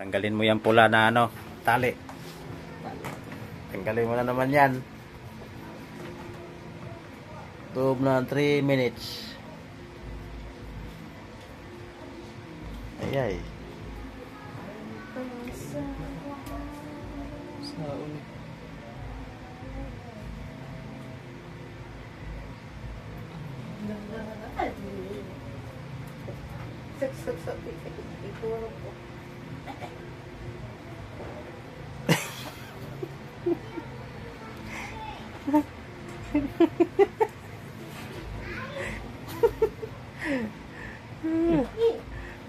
Tanggalin mo yung pula na ano, tali. Tanggalin mo na naman yan. Tub na 3 minutes. Ay ay. Sa uli.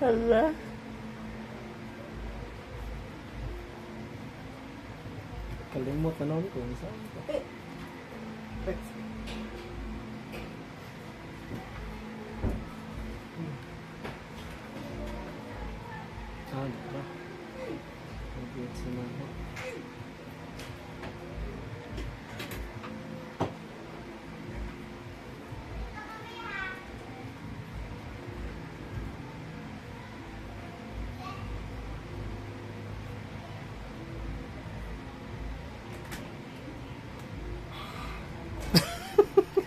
Ala. Kalimot na naman kung saan. Ah, di ba? Nag-wait si mama.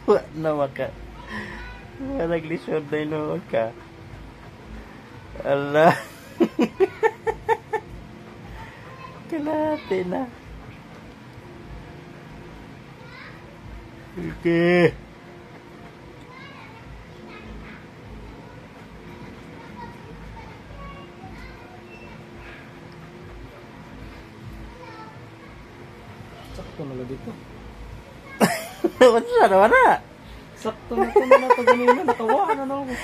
Wa na maka. Wa naglisod na inuod ka. Ala. Kalate na. Okay. Sakto na lagi to. Unsa naman na? Sakto na to na to ganina. Natawa na ako.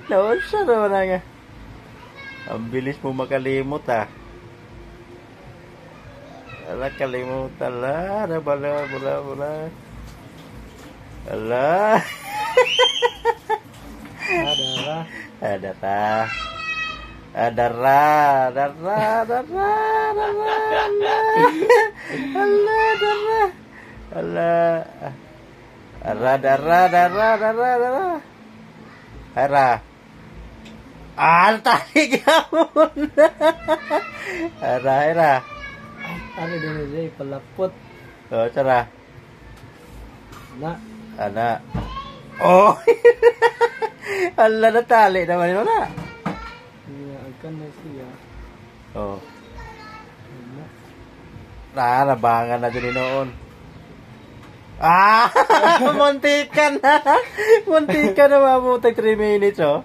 Naunsa naman na nga. Ang bilis mo makalimot ah. Ala, kalimutan la. Na bala, bala, bala. Ala. Ada. Ada ta. Ada ra, ada ra, ada ra, ada ra. Ala. Ala, ada ra. Ala. Ara, dara, dara, dara, dara. Ara. Ah, tali gyapon. Ara, ara. Ano din na siya, palapot. Oh, tara. Na. Ana. Oh. Ala, natali naman yun na. Iya, agkan na siya. Oh. Na. Ah, nabangan na dyan noon. Ah, muntikan na. Muntikan na mabutag 3 minutes, oh.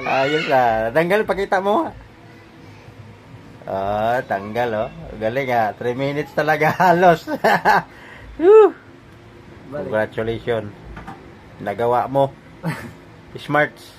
Ayos ah. Tanggal, pakita mo. Ah, tanggal, oh. Galing ah. 3 minutes talaga halos. Whew. Balik. Congratulations. Nagawa mo. Smarts.